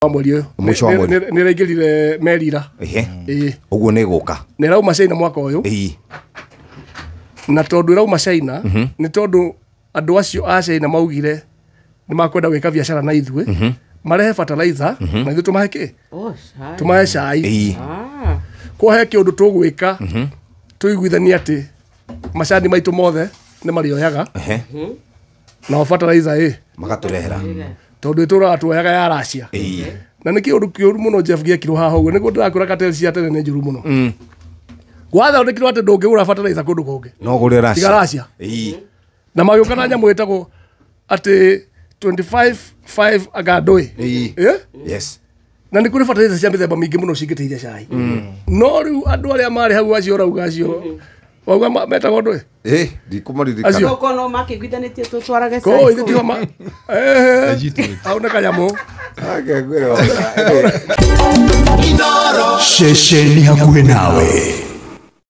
Wa mweri ũyũ. Mũico wa mweri. Nĩ ĩraingĩrire merira. Ehe. Ĩĩ. Ũguo nĩ gũka. Na ĩrauma China mwaka ũyũ. Na tondũ ĩrauma China, nĩ tondũ andũ acio a China maugire nĩ makwenda gwĩka biacara na ithuĩ, marehe fertilizer na ithuĩ tũmahe kĩ? Oh, cai. Tũmahe cai. Ah. Kwa he kĩũndũ tũgwĩka tũiguithanie atĩ macani maitũ mothe nĩ marĩoyaga. Nao fertilizer ĩ Magatũrehera. Tondũ ĩtũraga tuoyaga ya Russia. Na nĩ kĩũndũ kĩũru mũno Jeff gĩekirwo haha ũguo nĩguo ndĩrakwĩra cartel cia tene nĩ njũru mũno. Gwathondekirwo atĩ ndũngĩgũra fertilizer kũndũ kũngĩ No gũrĩ Russia. Tiga Russia. Na magĩũka na nyamũ ĩtagwo atĩ 25 5 anga ndũĩ. Eh? Yes. Na nĩ kũrĩ fertilizer cia mĩthemba mĩingĩ mũno cingĩteithia cai, no rĩu andũ arĩa marĩ hau acio ũrauga acio wauga metagwo ndũĩ. Ndikũmaririkana. Acio. Gũkũ no makĩiguithanĩtie tũtwarage Kũu cai ithe kũu. tiho ma hau nĩ kanyamũ. Ake ngwĩre. Ceceni hakuhĩ nawe.